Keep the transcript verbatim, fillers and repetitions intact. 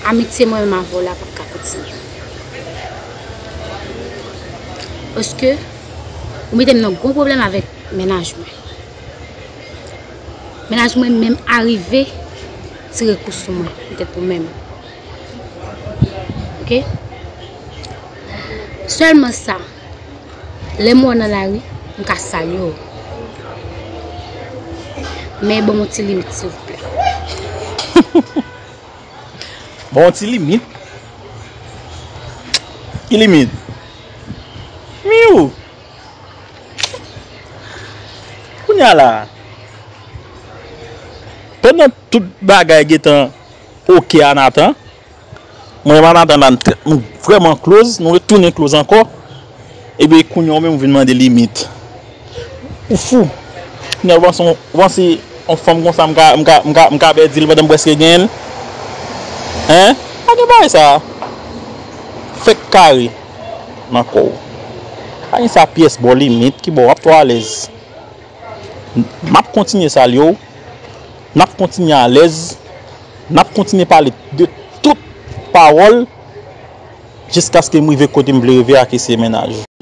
Amitye mwen menm avè w la p ap ka kontinye. Paske ou mete m nan gwo pwoblèm avèk mennaj mwen. Mennaj mwen menm arive tire kou sou mwen, petèt pou menm. Oke? Sèlman sa, lè m wè w nan lari, m ka salye w. Men ban m yon ti limit, silvouplè. Bon, ti limit. Ki limit? Miw! Kounye a la, pandan tout bagay gentan oke a Nathan, mwen e Nathan la, nou vrèman close, nou retounen close ankò. Epi kounye a ou menm ou vin mande limit. Ou fou. Kounye a ou panse, ou panse yon fanm konsa m ka, m ka, m ka, m ka pèdi l pandan m prèske genyen l? Hein? Pa gen bagay sa. Fèk kare nan kò w. Pa gen sa pyès bò limit ki bò w ap twò alèz. M ap kontinye salye w. N ap kontinye alèz. N ap kontinye pale de tout pawòl jiskaske m rive kote m vle rive a ki se mennaj ou.